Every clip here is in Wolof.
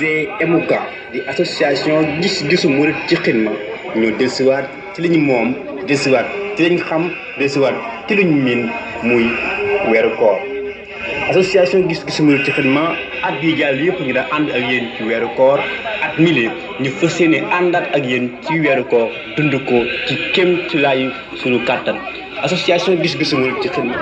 GMK di association gis-gisu murit ci xidma ñu dellusiwaat ci li ñu moom dellusiwaat ci li ñu xam dellusiwaat ci li ñu miin muy weeru koor association gis-gisu murit ci xidma at yi jàll yëpp ñu daan ànd ak yéen ci weeru koor at mili ñu fas yéene àndaat ak yéen ci weeru koor dund ko ci kéem ci laayu suñu kàttan association gis-gisu murit ci xidma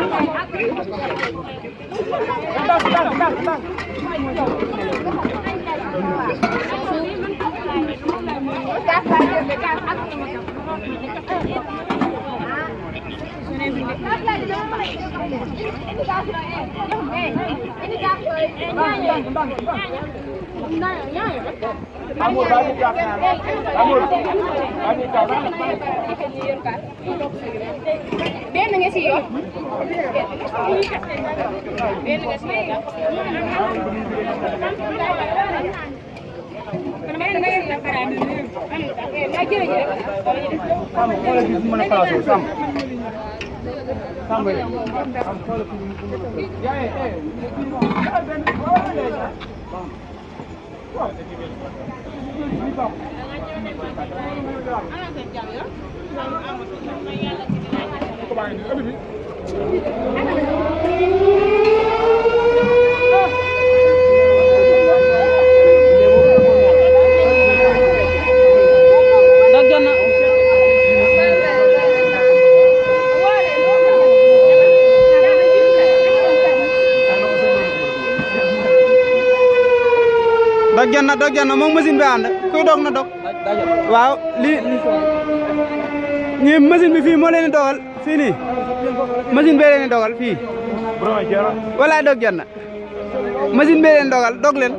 dog janna moom machine bi ànd kuy dog na dog waaw ñi machine bi fii moo leen di dogal fii nii machine bee leen di dogal fii walaay dog janna machine bee leen dogal dog leen